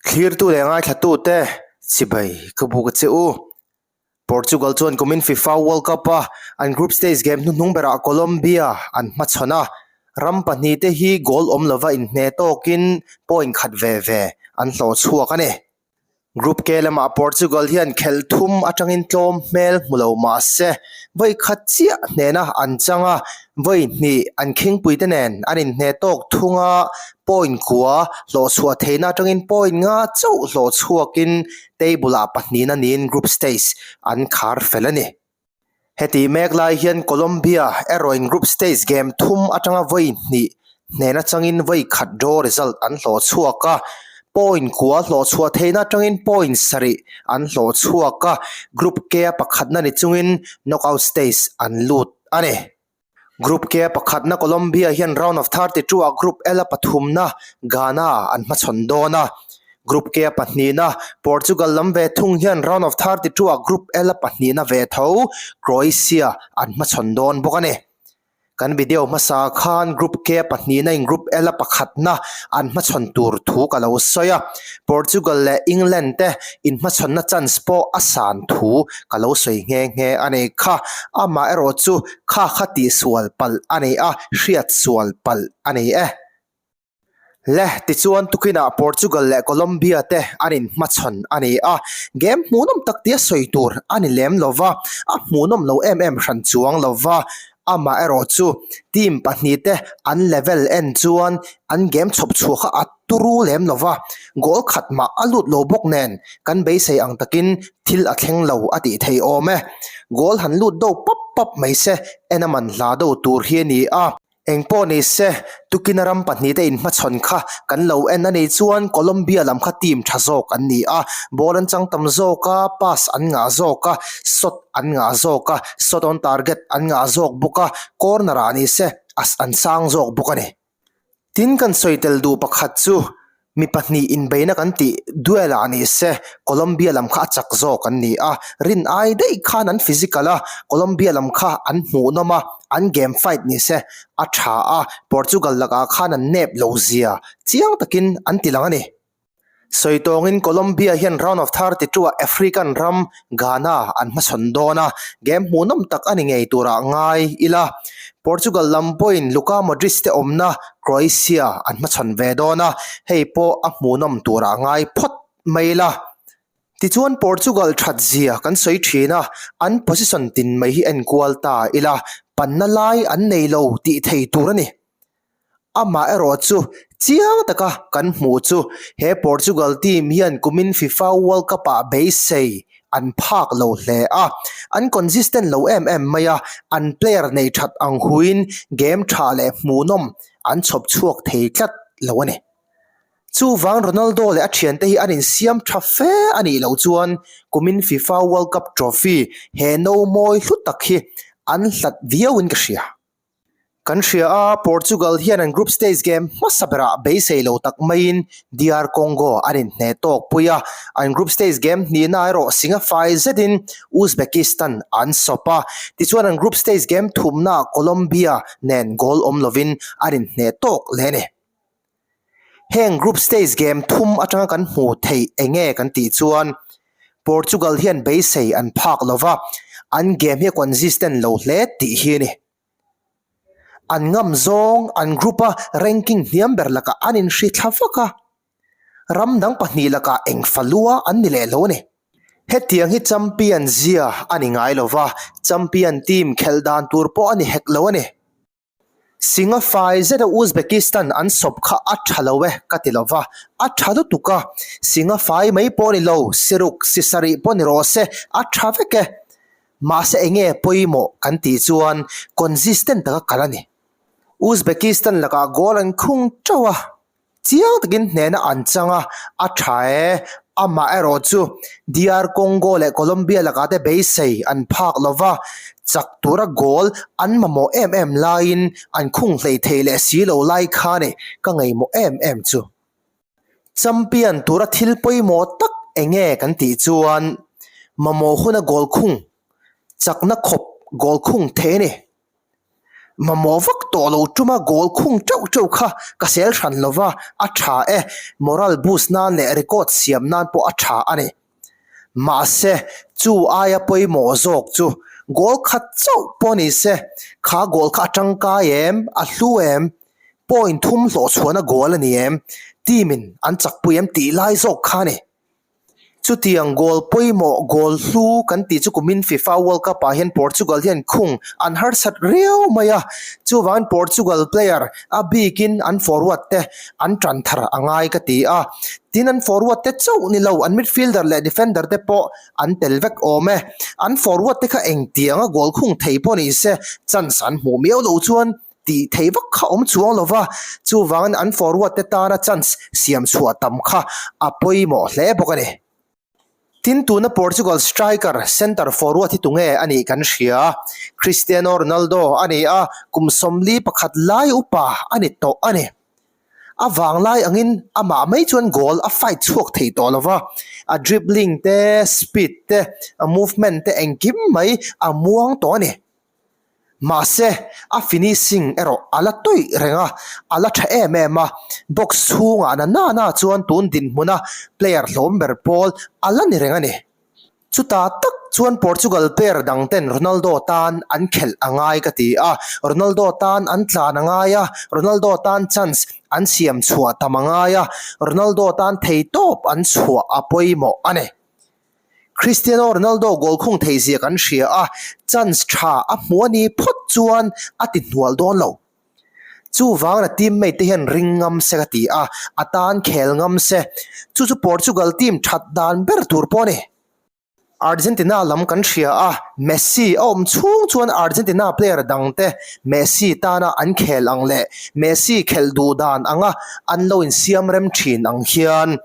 Thlirtu leh ngaithlatute chibai ka buk a che u. Portugal chuan kumin FIFA World Cup-a an group stage game hnuhnung berah Colombia an hmachhawn a, ram pahnihte hi goal awm lova inhne tawkin point khat ve ve an hlawh chhuak a ni. Group K lamah Portugal hian khelh thum atangin tlawm hmel hmu lo mah se, vawi khat chiah hnena an chang a, vawi hnih an khingpuite nen an inhne tawk thung a, point kua hlawh chhuah theihna atangin point nga chauh hlawh chhuakin table-ah pahnihna niin group stage an khar fel a ni. Heti mek lai hian Colombia erawhin group stage game thum atanga vawi hnih hnena changin vawi khat draw result an hlawh chhuak a, point kua hlawh chhuah theihna atangin point sarih an hlawh chhuak a, Group K-a pakhatna ni chungin knockout stage an lut a ni. Group K-a pakhatna Colombia hian round of 32 ah Group L-a pathumna Ghana an hmachhawn dawn a. Group K-a pahnihna Portugal lam ve thung hian round of 32 ah Group L-a pahnihna ve tho Croatia an hmachhawn dawn bawk a ni. Kan video hmasa khan Group K-a pahnihna in Group L-a pakhatna an hmachhawn tur thu ka lo sawi a. Portugal leh England te inhmachhawnna chance pawh a san thu ka lo sawi nghe nghe a ni kha. Amaherawh chu kha kha tihsual palh a ni a, hriatsual palh a ni e. Le, tichuan tukinah Portugal leh Colombia te an inhmachhawn a ni a, game hmuhnawm tak tia sawi tur a ni lem lo va, a hmuhnawm lo em em hran chuang lo va. Amaherawh chu team pahnihte an level en chuan an game chhawp chhuah kha a turu lem lo va, goal khat mah a lut lo bawk nen kan beisei ang takin thil a thleng lo a tih thei awm e. Goal han lut do pap pap mai se en a man hla do tur hi a ni a. Eng pawh ni se, Tukina ram pahnihte inhmachhawn kha kan lo en a nih chuan Colombia lam kha team tha zawk an ni a, ball an chang tam zawk a, pass an ngah zawk a, shot an ngah zawk a, shot on target an ngah zawk bawk a, corner ah ni se an sang zawk bawk a ni. Tin kan sawi tel duh pakhat chu Mi pahnih inbeihna kan tih duel ah ni se Colombia lam kha a chak zawk an ni a, rin ai daih khan an physical a, Colombia lam kha an hmuhnawm a, an game fight ni se a tha a, Portugal lakah khan an nep lo zia chiang takin an ti lang a ni. Sawi tawngin Colombia hian round of 32 ah African ram Ghana an hmachhawn dawn a, game hmuhnawm tak a ni ngei turah ngai ila. Portugal lam pawhin Luka Modric te awmna Croatia an hmachhawn ve dawn a, hei pawh a hmuhnawm turah ngai phawt mai ila. Tichuan Portugal that zia kan sawi thin a, an position tin mai hi enkual ta ila, panna lai an nei lo tih thei tur a ni. Amah erawh chu chiang taka kan hmuh chu he Portugal team hian kumin FIFA World Cup-ah beisei an phak lo hle a, an consistent lo em em mai a, an player nei that ang huin game tha leh hmuhnawm an chhawp chhuak thei tlat lo a ni. Chuvang Ronaldo leh a thiante hi an insiam tha fe a nih loh chuan kumin FIFA World Cup trophy he no mawi hlu tak hi an hlat viauin ka hria. Kan hria a, Portugal hian an group stage game hmasa berah beisei lo tak maiin DR Congo an inhneh tawk pui a, an group stage game hnihna erawh singa fai zetin Uzbekistan an sawp a, tichuan an group stage game thumnaah Colombia nen goal awm lovin an inhneh tawk leh a ni. Heng group stage game thum atanga kan hmuh theih eng nge kan tih chuan Portugal hian beisei an phak lova, an game hi a consistent lo hle tih hi a ni. An ngam zawng an group a ranking hniam ber lakah an inhri thla vak a, ram dang pahnih lakah eng falua an ni leh lo a ni. Hetiang hi champion zia a ni ngai lova, champion team khelh dan tur pawh a ni hek lo a ni. Singa fai zeta Uzbekistan an sawp kha a tha lo e ka ti lo va, a tha lutuk a, Singa fai mai pawh ni lo, siruk si sarih pawh ni rawh se, a tha vek e. Mahse enge pawimawh kan tih chuan consistent taka kal a ni. Uzbekistan lakah goal an khung teuh a. Chiang takin hnehna an chang a, a tha e. Amah erawh chu DR Congo leh Colombia lakah te beisei an phak lo va, chak tura goal an mamawh em em laiin an khung hlei thei leh si lo lai kha ni ka ngaihmawh em em chu. Champion tura thil pawimawh tak enge kan tih chuan mamawh huna goal khung chakna khawp goal khung thei a ni. Mamawh vak tawh lo tuma goal khung teuh teuh kha ka sel hran lova, a tha e, moral boost nan leh record siam nan pawh a tha a ni. Mahse, chu aia pawimawh zawk chu goal khat chauh pawh ni se, kha goal kha a tangkai em, a hlu em, point thum hlawh chhuahna goal a ni em, team in an chakpui em tih lai zawk kha a ni. Chutiang goal pawimawh goal hlu kan tih chu kumin FIFA World Cup ah hian Portugal hian khung an harsat riau mai a, chuvangin Portugal player a bikin an forward te an tan thar a ngai ka ti a, tin an forward te chauh ni lo an midfielder leh defender te pawh an tel vek awm e, an forward te kha engtianga goal khung thei pawh ni se chance an hmuh miau loh chuan Tih theih vak kha awm chuang lo va, chuvangin an forward te tana chance siam chhuah tam kha a pawimawh hle bawk a ni. Tin, tuna Portugal striker centre forward hi tunge a nih kan hria. Cristiano Ronaldo a ni a, kum 41 lai upa a ni tawh a ni. A vanglai angin amah mai chuan goal a fight chhuak thei tawh lo va, a dribbling te, speed te, a movement te engkim mai a muang tawh a ni. Mahse, a finishing erawh a la tawih reng a, a la tha em em a, box chhungah na na na chuan tun dinhmuna player hlawm ber pawl a la ni reng a ni. Chutah tak chuan Portugal player dang ten Ronaldo tan an khelh a ngai ka ti a, Ronaldo tan an tlan a ngai a, Ronaldo tan chance an siam chhuah tam a ngai a, Ronaldo tan theitawp an chhuah a pawimawh a ni. Cristiano Ronaldo goal khung thei zia kan hria a, chance tha a hmu a ni phawt chuan a ti hnual dawn lo. Chuvangin a teammate te hian ring ngam se ka ti a, a tan khel ngam se. Chu chu Portugal team that dan ber tur pawh a ni. Argentina lam kan hria a, Messi a awm chhung chuan Argentina player dangte Messi tana an khel ang leh Messi khelh duh dan anga an lo insiam rem thin ang hian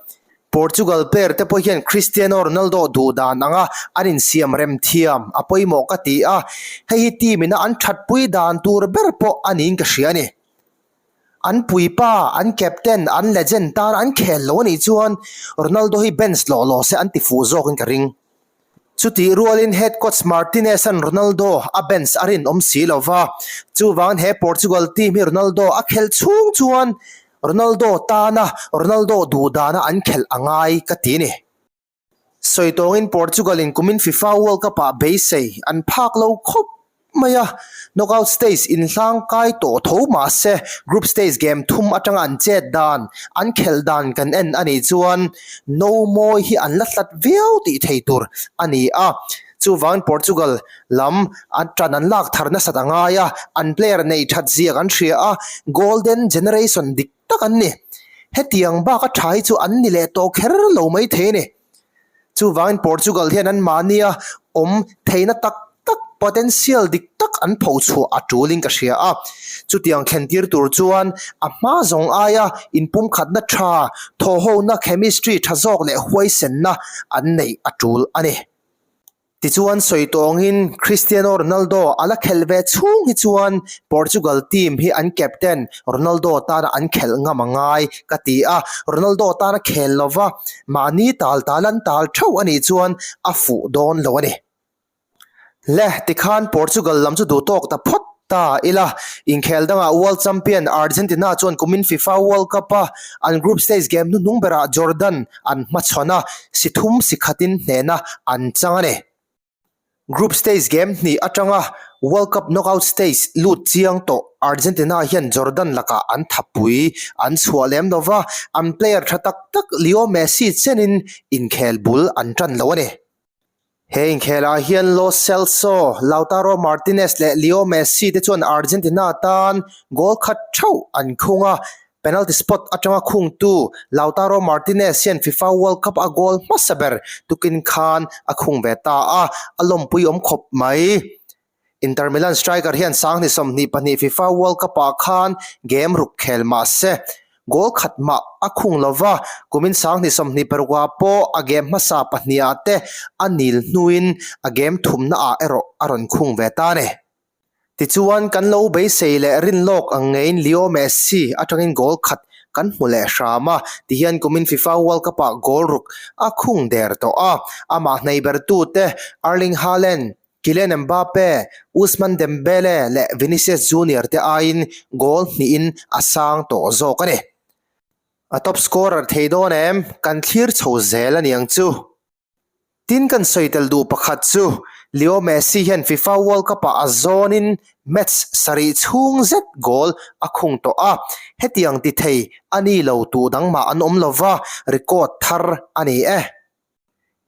Portugal player te pawh hian Cristiano Ronaldo duh dan anga an insiam rem thiam a pawimawh ka ti a, hei hi team ina an thatpui dan tur ber pawh a niin ka hria a ni. An puipa, an captain, an legend tan an khel lo a nih chuan Ronaldo hi bench lawh lawh se an ti fuh zawkin ka ring. Chutih rualin head coach Martinez-a'n Ronaldo a bench a rinawm si lo va, chuvangin he Portugal team hi Ronaldo a khelh chhung chuan Ronaldo tana Ronaldo duh dana an khelh a ngai ka ti a ni. Sawi tawngin Portugal-in kumin FIFA World Cup-ah beisei an phak lo khawp mai a, knockout stage inhlang kai tawh tho mah se group stage game thum atanga an chet dan, an khelh dan kan en a nih chuan no mawi hi an la hlat viau tih thei tur a ni a. Chuvangin Portugal lam an tan an lak thar nasat a ngai a, an player nei that zia kan hria a, golden generation dik tak an ni. Hetiang bak a tha hi chu an ni leh tawh kher lo mai thei a ni. Chuvangin Portugal hian an mahnia awm theihna tak tak, potential dik tak an phochhuah a tulin ka hria a. Chutiang thlentir tur chuan a hma zawng aia inpumkhatna tha, thawhhona chemistry tha zawk leh huaisenna an neih a tul a ni. Tichuan sawi tawngin Cristiano Ronaldo a la khelh ve chhung hi chuan Portugal team hi an captain Ronaldo tana an khelh ngam a ngai ka ti a, Ronaldo tana khel lova mahni tal tal an tal theuh a nih chuan a fuh dawn lo a ni. Le tikhan Portugal lam chu duh tawk ta phawt ta ila, inkhel dangah World Champion Argentina chuan kumin FIFA World Cup-a an group stage game hnuhnung berah Jordan an hmachhawn a, si thum si khatin hnehna an chang a ni. Group stage game hnih atanga World Cup knockout stage lut chiang tawh Argentina hian Jordan lakah an thapui an chhuah lem lo va, an player tha tak tak Leo Messi chenin inkhel bul an tan lo a ni. He inkhelah hian Lo Celso, Lautaro Martinez leh Leo Messi te chuan Argentina tan goal khat theuh an khung a, penalty spot atanga khungtu Lautaro Martinez hian FIFA World Cup a goal hmasa ber tukin khan a khung ve ta a, a lawmpui awm khawp mai. Inter Milan striker hian 2022 FIFA World Cup-ah khan game ruk khel mah se, goal khat mah a khung lo va, kumin 2026-ah pawh a game hmasa pahnihah te a nil hnuin a game thumnaah erawh a rawn khung ve ta a ni. Tichuan, kan lo beisei leh rin lawk ang ngeiin Leo Messi atangin goal khat kan hmu leh hram a, tihian kumin FIFA World Cup-ah goal ruk a khung der tawh a, amah hnei bertute Erling Haaland. Kylian Mbappe, Ousmane Dembele leh Vinicius Junior te aiin goal hnihin a sang tawh zawk a ni. A top scorer thei dawn em? Kan thlir chho zel a niang chu. Tin kan sawi tel duh pakhat chu Leo Messi hian FIFA World Cup-ah a zawnin match sarih chhung zet goal a khung tawh a, hetiang ti thei a ni lo tuh dang mah an awm lova, record thar a ni e.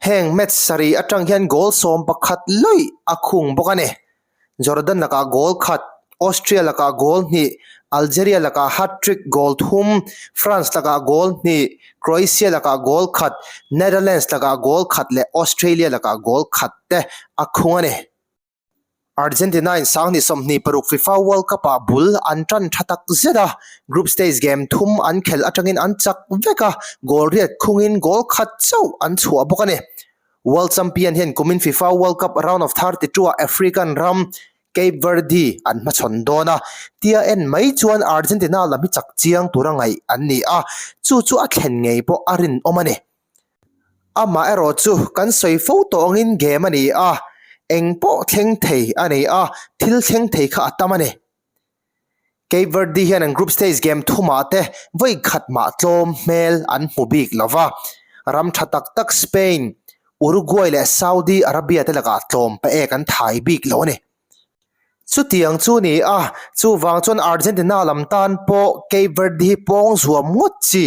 Heng match sarih atang hian goal 11 lawih a khung bawk a ni. Jordan lakah goal khat, Austria lakah goal hnih, Algeria lakah hat-trick goal thum, France lakah goal hnih, Croatia lakah goal khat, Netherlands lakah goal khat leh Australia lakah goal khat te a khung a ni. Argentina-in sanghnih 26 FIFA World Cup-ah bul an tan tha tak zet a, group stage game thum an khelh atangin an chak vek a, goal riat khungin goal khat chauh an chhuah bawk a ni. World Champion hian kumin FIFA World Cup round of 32 ah African ram Cape Verde an hmachhawn dawn a, tia en mai chuan Argentina lam hi chak chiang tura ngaih an ni a, chu chu a thlen ngei pawh a rinawm a ni. Amah erawh chu kan sawi fo tawh angin game a ni a, eng pawh thleng thei a ni a, thil thleng thei kha a tam a ni. Cape Verde hian an group stage game thumah te vawi khat mah tlawm hmel an hmu bik lo va, ram tha tak tak Spain, Uruguay leh Saudi Arabia te lakah tlawm paek an thai bik lo a ni. Chutiang chu ni a, chuvang chuan Argentina lam tan pawh Cape Verde hi pawng zuam ngawt chi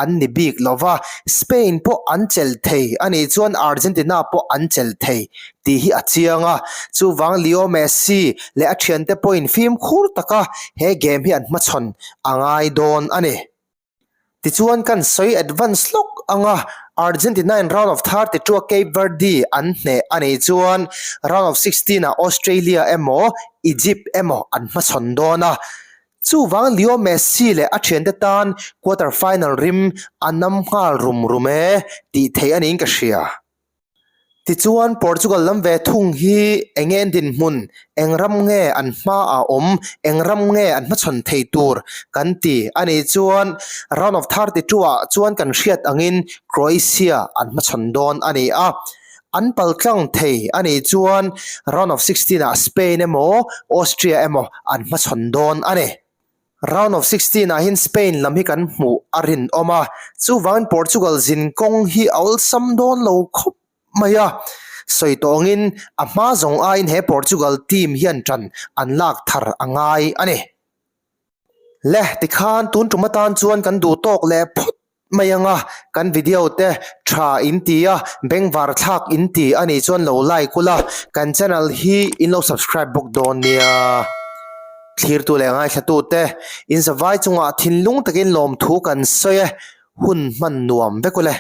an ni bik lo va, Spain pawh an chelh thei a nih chuan Argentina pawh an chelh thei tih hi a chiang a, chuvang Leo Messi leh a thiante pawhin fimkhur taka he game hi an hmachhawn a ngai dawn a ni. Tichuan kan sawi advance lawk ang a, Argentina in round of 32 a Cape Verde an hneh a nih chuan round of 16 ah Australia emaw Egypt emaw an hmachhawn dawn a, chuvang Leo Messi leh a thiante tan quarter final rim a nam nghal rum rum e tih theih a niin ka hria. Tichuan Portugal lam ve thung hi eng nge an dinhmun, eng ram nge an hmaah awm, eng ram nge an hmachhawn thei tur kan ti a nih chuan round of 32 ah chuan kan hriat angin Croatia an hmachhawn dawn a ni a. An paltlang thei a nih chuan round of 16 ah Spain emaw Austria emaw an hmachhawn dawn a ni. Round of 16 ah hian Spain lam hi kan hmuh a rinawm a, chuvangin Portugal zin kawng hi a awlsam dawn lo khawp mai a. Sawi tawngin a hma zawng aiin he Portugal team hian ṭan an lak thar a ngai a ni. Le, tikhan tun tum atan chuan kan duh tawk leh phawt mai anga kan video te tha in ti a, bengvar thlak in ti a nih chuan lo like ula, kan channel hi in lo subscribe bawk dawn nia. Thlirtu leh ngaithlatu te in zavai chungah thinlung takin lawmthu kan sawi e, hun hman nuam vek ule.